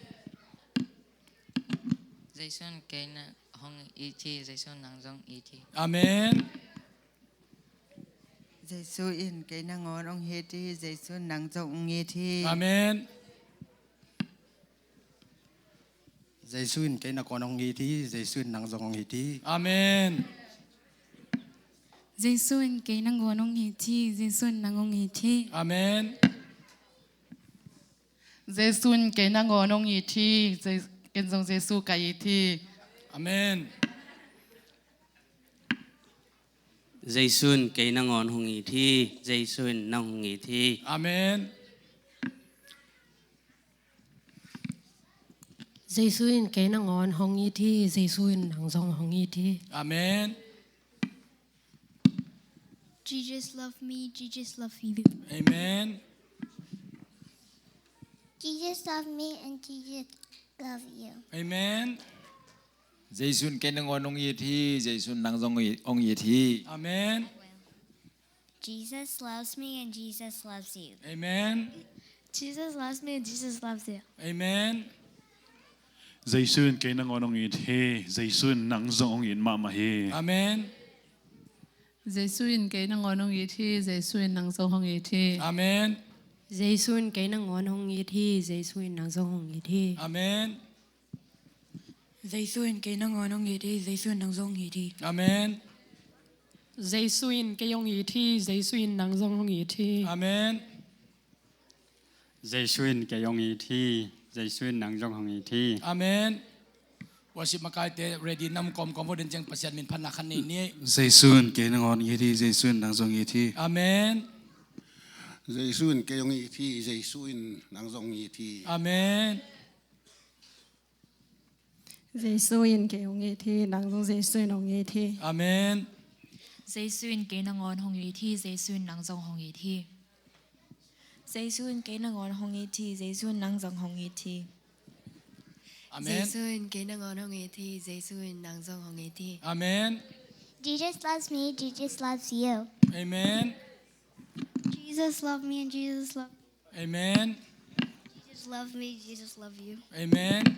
Jesu in kei nangawn hong it hi, Jesu in nang zong hong it hi. Amen. Jesu in kei nangawn hong it hi, Jesu in nang zong hong it hi. Amen. Jesu in kei nangawn hong it hi, Jesu in nang zong hong it hi. Amen. Jesu in kei nangawn hong it hi, Jesu in nang hong it hi. Amen. Jesu in kei nangawn hong it hi, Je-, ken zong Jesu ka it hi. Amen. Jesu in kei nangawn hong it hi, Jesu in nang hong it hi. Amen. Jesu in kei nangawn hong it hi, Jesu in nang zong hong it hi. Amen. Jesus love me, Jesus love you. Amen. Jesus love me and Jesus love you. Amen. Jesu in kei nangawn hong it hi, Jesu in nang zong hong it hi. Amen. Jesus loves me and Jesus loves you. Amen. Jesus loves me and Jesus loves you. Amen. Jesu in kei nangawn hong it hi, Jesu in nang zong hong it mahmah hi. Amen. Jesu in kei nangawn hong it hi, Jesu in nang zong hong it hi. Amen. Jesu in kei nangawn hong it hi, Jesu in nang zong hong it hi. Amen. Jesu in kei nangawn hong it hi, Jesu in nang zong hong it hi. Amen. Jesu in kei hong it hi, Jesu in nang zong hong it hi. Amen. Jesu in kei hong it hi, Jesu in nang zong hong it hi. Amen. Worship makaite ready nam kawmkawm vo, den ciang Pasian min phatna khat nei ni. Jesu in kei nangawn hong it hi, Jesu in nang zong hong it hi. Amen. Jesu in kei hong it hi, Jesu in nang zong hong it hi. Amen. Jesu in kei hong it hi, nang zong Jesu in hong it hi. Amen. Jesu in kei nangawn hong it hi, Jesu in nang zong hong it hi. Jesu in kei nangawn hong it hi, Jesu in nang zong hong it hi. Amen. Jesu in kei nangawn hong it hi, Jesu in nang zong hong it hi. Amen. Jesus loves me, Jesus loves you. Amen. Jesus love me and Jesus love Amen. Jesus love me, Jesus love you. Amen.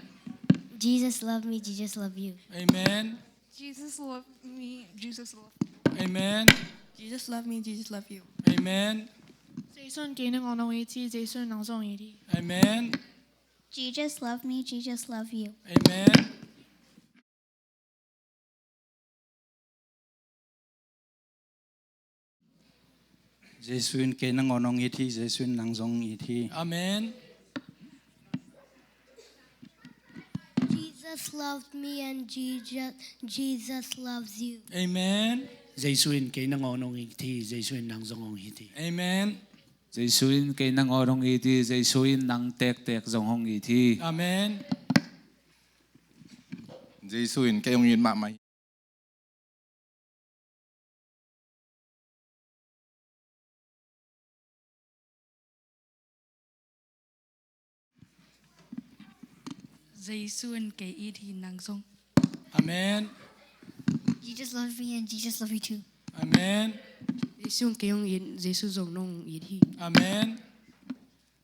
Jesus love me, Jesus love you. Amen. Jesus love me, Jesus love. Amen. Jesus love me, Jesus love you. Amen. Jesu in kei nangawn hong it hi, Jesu in nang zong hong it hi. Amen. Jesus love me, Jesus love you. Amen. Jesu in kei nangawn hong it hi, Jesu in nang zong hong it hi. Amen. Jesus loved me and Jesus, Jesus loves you. Amen. Jesu in kei nangawn hong it hi, Jesu in nang zong hong it hi. Amen. Jesu in kei nangawn hong it hi, Jesu in nang tektek zong hong it hi. Amen. Jesu in kei hong it mahmah hi. Jesu in kei it hi, nang zong. Amen. Jesus love me and Jesus love you too. Amen. Jesu in kei hong it, Jesu zong nong hong it hi. Amen.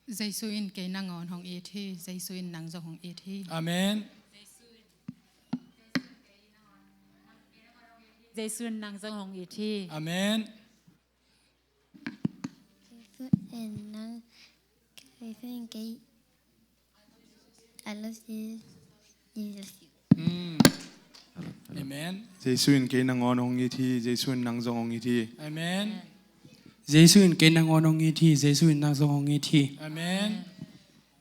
Jesu in kei nangawn hong it hi, Jesu in nang zong hong it hi. Amen. Jesu in nang zong hong it hi. Amen. Jesu in nang, Jesu in kei, I love you. Jesus. Mm. Amen. Jesu in kei nangawn hong it hi, Jesu in nang zong hong it hi. Amen. Jesu in kei nangawn hong it hi, Jesu in nang zong hong it hi. Amen.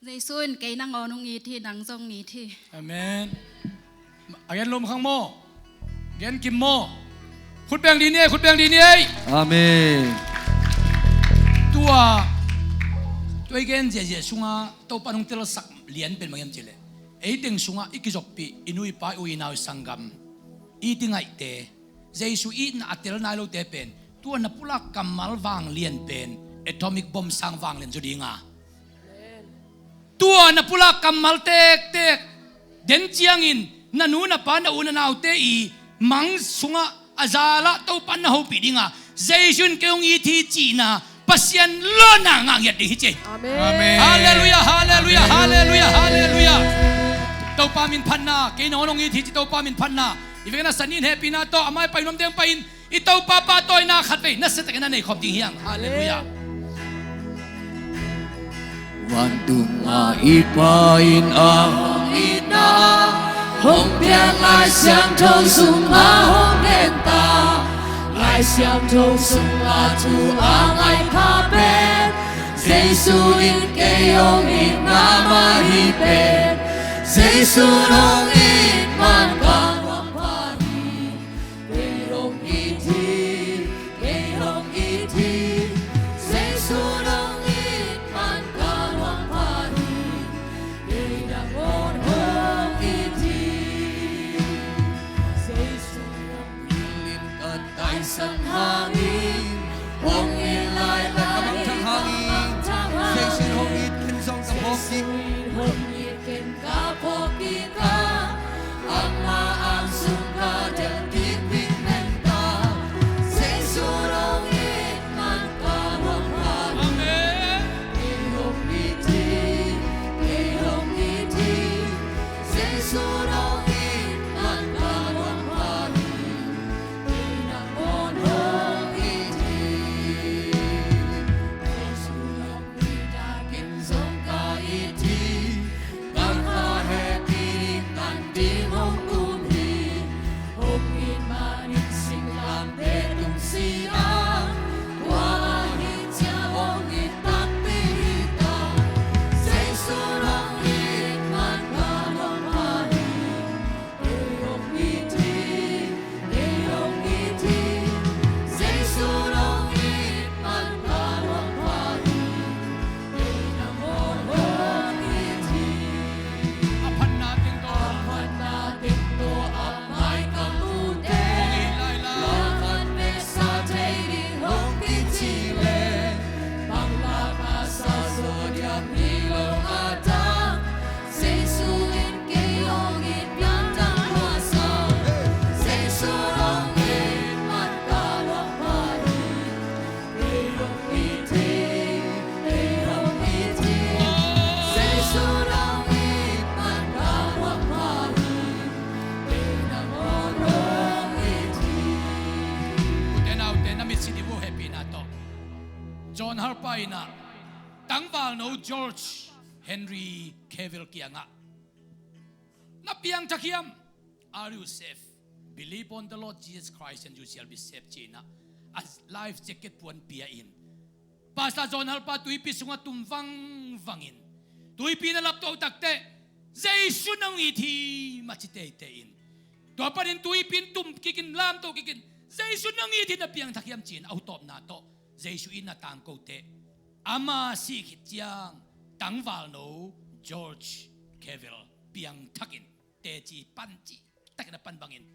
Jesu in kei nangawn hong it hi, nang zong it hi. Amen. A gen lum khang maw? Gen kim maw? Khut beng dih ni ei, khut beng dih ni ei. Amen. Tua, tua i gen ziahziah sungah Topa in hong telsak lian pen bang hiam cih leh, ei teng sungah i kizoppih i nu i pa, i u i nau, i sanggam, i ti ngaihte, Jesu itna a tel nai lote pen tua na pulak kammal vanglian pen atomic bomb sang vanglian zaw ding a, tua na pulak kammal tektek den ciangin na nu na pa, na u na naute i mang sungah a zalah Topa na hopih ding a, Jesu in kei hong it hi cihna Pasian lawhna ngah ngiat ding hi ci. Amen. Amen. Halleluiah, halleluiah, halleluiah, halleluiah. Topa min phatna, kei nangawn hong it hi ci Topa min phatna. I vekna sanin hehpihna tawh a mai pai nuam ding pai in, i Topa pahtawina khatvei nasia takin a nei khawm ding hi hang. Halleluiah. Vantung a i Pa in a hong itna hong piak Lai Siangtho sungah hong gen ta. Lai Siangtho sunga thu a ngai kha pen Jesu in kei hong itna mah hi pen. Jesu in hong it man ka nuam pha hi. Kei hong it hi, kei hong it hi. Jesu in hong it man ka nuam pha hi. Kei nangawn hong it hi. Jesu in hong it in ka taisan hangin, hong it lailai in ka mangthang hangin, Jesu in hong it, ken zong ka phawk kik. Jesu in hong it, ken ka phawk kik a, amah ang sung ka delh kik ding pen ta. Jesu in hong it man ka nuam pha hi. Amen. Kei hong it hi, kei hong it hi. Jesu in hong it man ka nuam pha hi. Kei nangawn hong it hi. Jesu in hong it a, ken zong ka it hi. Ka kha hehpih ding, kan ding hong kum hi. Hong it manin singlamteh tung si a, tua ahih ciang hong it takpi hi ta. Jesu in hong it man ka nuam pha hi. Kei hong it hi, kei hong it hi. Jesu in hong it man ka nuam pha hi. Kei nangawn hong it hi. A phatna teng tawh, a phatna teng tawh a mai ka mute, hong it lailai, lawm khat veksa thei ding hong kici leh, bang lak a sa zaw diam hi lo a dang. Jesu in kei hong it piangthak lua sa. Jesu in hong it man ka nuam pha hi. Kei hong it hi, kei hong it hi. Jesu in hong it man ka nuam pha hi. Kei nangawn hong it hi. Ute naute, na mitsi dih uh hehpihna tawh. John Harper in ah tangvalno George Henry Cavill kiangah, "Na piangthak hiam? Are you saved? Believe on the Lord Jesus Christ and you shall be saved," ci-in ah a life jacket puan pia-in, Pastor John Harper tuipi sungah tum vangvangin, tuipi na laptoh takteh, "Jesu in hong it hi," mah ci teitei in, tua panin tuipi in tum kikin, lamtoh kikin, "Jesu in hong it hi, na piangthak hiam?" ci-in a hutawpna tawh Jesu in a tangkote, ama sih khit ciang tangvalno George Cavill piangthakin teci pan cih takin a pan bangin,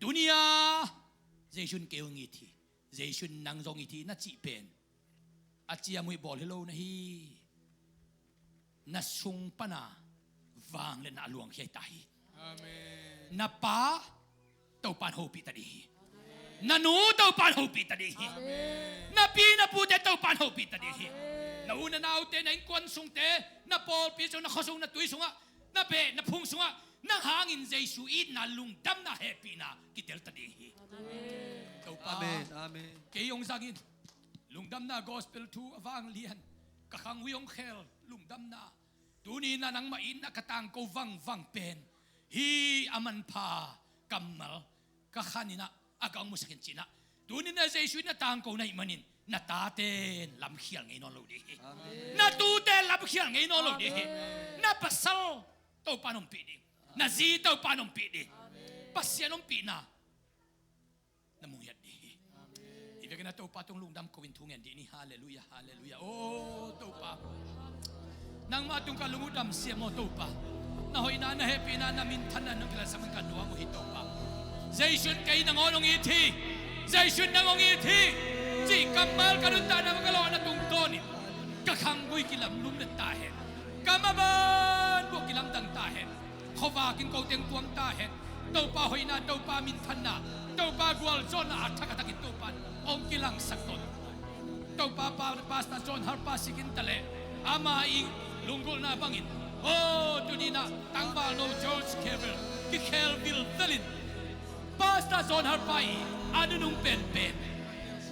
tuni-a Jesu in kei hong it hi, Jesu in nang zong it hi na cih pen a ciamnuih bawl hi lo na hi. Na sung pana vangliatna a luangkhia ta hi. Amen. Na pa Topa in hopih ta ding hi. Na nu Topa'n hopih ta ding hi. Amen. Na pi na pute Topa'n hopih ta ding hi. Amen. Na u na naute, na innkuan sungte, na pawlpi sung, na khua sung, na tui sungah, na beh na phung sungah nang hangin Jesu itna, lungdamna, hehpihna kitel ta ding hi. Amen. Topa, amen, amen, kei hong zangin lungdamna gospel thu a vanglian ka khangui hong khel lungdamna, tuni-in ah nangmah itna ka tangko vangvang pen hih a manpha kammal ka khanin ah a ka hong musak in ci-in ah, tuni-in ah Jesu in na tangko na hih manin na taten lamkhial ngei nawn lo ding hi. Amen. Na tuten lamkhial ngei nawn lo ding hi. Amen. Na pasal Topa'n ompih ding. Na zi Topa'n ompih ding. Amen. Pasian ompihna na mu ngiat ding hi. Amen. Hih vekin ah Topa tung lungdam ko-in thu ngen dih ni. Halleluiah, halleluiah. O Topa, nangmah tung ka lung uh damsiam aw Topa. Na hoihna, na hehpihna, na minthanna nong kilansak man ka nuam uh hi Topa. Jesu in kei nangawn hong it hi. Jesu in nang hong it hi, cih kammal ka nuntakna, ka lawhna tungtawnin ka khanggui kilamlum ta hen. Ka maban buah kilamdang ta hen. Khuavak in ko teng tuam ta hen. Topa hoihna, Topa minthanna, Topa gualzawhna a thak a thakin Topa'n hong kilangsak tawn. Topa pa, Pastor John Harper sikin ta leh ama ii lunggulhna bangin, o, tuni-in ah tangvalno George Campbell kikhel vilvelin Pastor John Harper ii a nunung penpen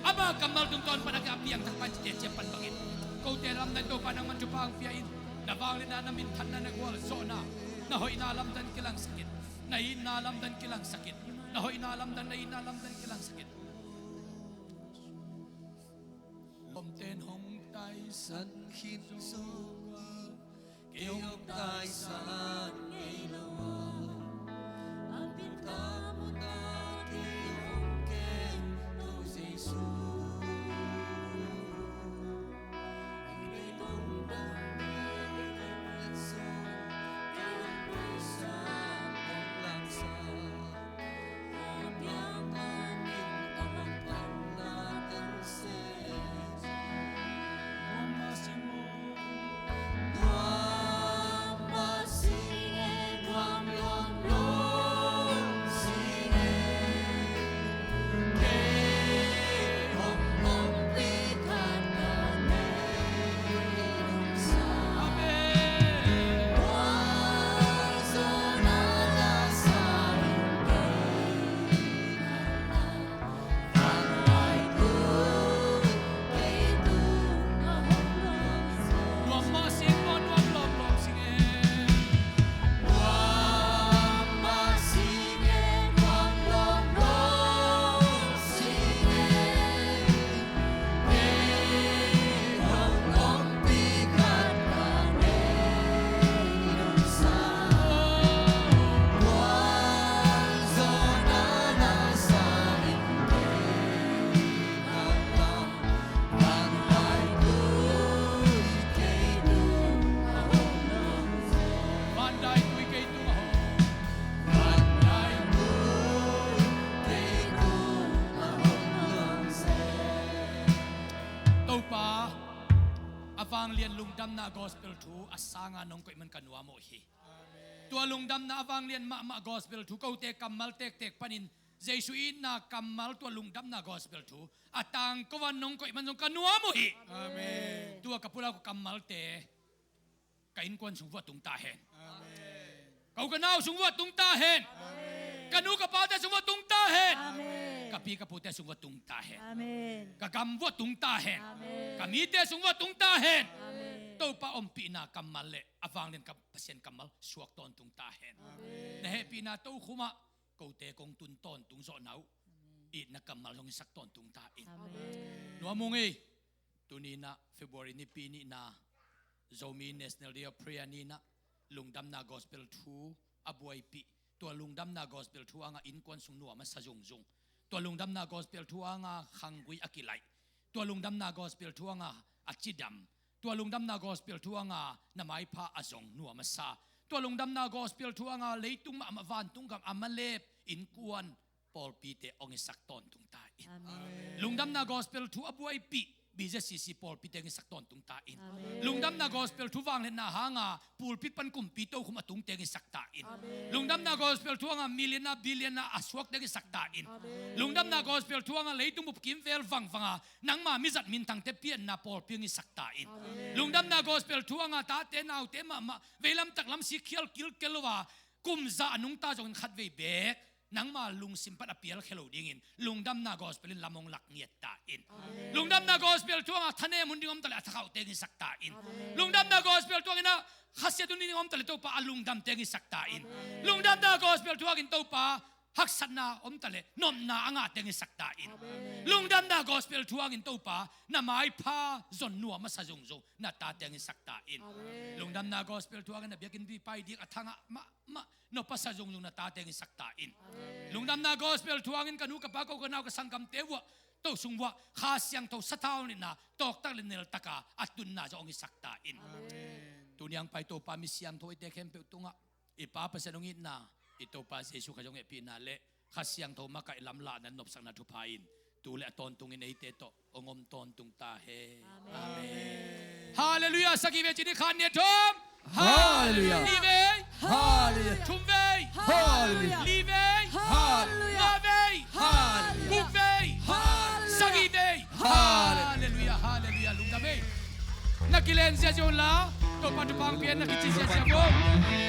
ama kammal tungtawn pan a piangthak pan cite ciang pan bangin, kote lamdang Topa nangman thupha hong pia in. Na vangliatna, na minthanna, na gualzawhna, na hoihna lamdang kilangsak in. Na itna lamdang kilangsak in. Na hoihna lamdang, na itna lamdang kilangsak in. Lawmte'n hong taisan khin zo a, kei hong taisan ngei lo a, a pin ka mut a kei hong kem lo Jesu. Topa, a vanglian lungdamna gospel thu a sanga nong koih man ka nuam uh hi. Amen. Tua lungdamna a vanglian mahmah gospel thu, kote kammal tektek panin Jesu itna kammal, tua lungdamna gospel thu a tangko a nong koih man zong ka nuam uh hi. Amen. Tua ka pulak uh kammalte ka innkuan sung vuah tung ta hen. Amen. Ka u ka nau sung vuah tung ta hen. Amen. Ka nu ka pate sung vuah tung ta hen. Amen. Ka pi ka pute sung vuah tung ta hen. Amen. Ka gam vuah tung ta hen. Amen. Ka mite sung vuah tung ta hen. Amen. Topa ompihna kammal le a vanglian ka Pasian kammal suak tawntung ta hen. Amen. Na hehpihna tokhumah kote kong tun tawntung zawhna uh, amen, itna kammal hong hisak tawntung ta in. Amen. Nuam ung ei. Tuni-in ah February nipi nihna, Zomi National Day of Prayer ni-in ah lungdamna gospel thu a buaipih. Tua lungdamna gospel thu hangah innkuan sung nuam a sa zungzung. Tua lungdamna gospel thu hangah khanggui a kilaih. Tua lungdamna gospel thu hangah a cidam. Tua lungdamna gospel thu hangah na maipha a zong nuam a sa. Tua lungdamna gospel thu hangah leitung mahmah, vantung gam a malep, innkuan, pawlpite hong hisak tawntung ta in. Amen. Lungdamna gospel thu a buaipih B Z C C pawlpi teng i sak tawntung ta in. Amen. Lungdamna gospel thu vangliatna hanga pulpit pan kumpi tokhum a tung teng i sak ta in. Amen. Lungdamna gospel thu hanga millionaire, billionaire a suak teng i sak ta in. Amen. Lungdamna gospel thu hanga leitung bup kimvel vangvanga nangma mizat minthangte pianna pawlpi hong i sak ta in. Amen. Lungdamna gospel thu hanga tate naute mahmah veilam taklam si khial kilkel lo a kum za a nungta zongin khatvei beek nangma lungsim pan a pial khia lo dingin lungdamna gospel in lam hong lak ngiat ta in. Amen. Lungdamna gospel thu hanga thanem hun ding om taleh a thakhauh teng i sak ta in. Amen. Lungdamna gospel thu hangin a khasiat hun ding om taleh Topa a lungdam teng i sak ta in. Amen. Lungdamna gospel thu hangin Topa haksatna om taleh nopna a ngah teng i sak ta in. Amen. Lungdamna gospel thu hangin Topa na maipha zon nuam a sa zungzung na ta teng i sak ta in. Amen. Lungdamna gospel thu hangin na biakinn pi pai ding a thangah mahmah nop a sa zungzung na ta teng i sak ta in. Amen. Lungdamna gospel thu hangin ka nu ka pa ko ka nau ka sanggamte vuah to sung vuah Kha Siangtho sathau nitna tawktak le neltaka a tunna zong hong i sak ta in. Amen. Tuni hang pai Topa mi siangtho eite khempeuh tungah i Pa Pasian hong itna, i Topa Jesu Kha zong hehpihna le Kha Siangtho makaih lamlahna nopsakna thupha in tu le a tawntungin eite tawh hong om tawntung ta hen. Amen. Halleluiah. Sagih vei ci ni, khat, nih, thum. Halleluiah. Nih vei. Halleluiah. Thum vei. Halleluiah. Li vei. Halleluiah. Nga vei. Halleluiah. Guk vei. Halleluiah. Sagih vei. Halleluiah. Halleluiah. Halleluiah. Lungdam ei. Na kilen ziazia un la Topa thupha hong pia in, na kici ziazia un.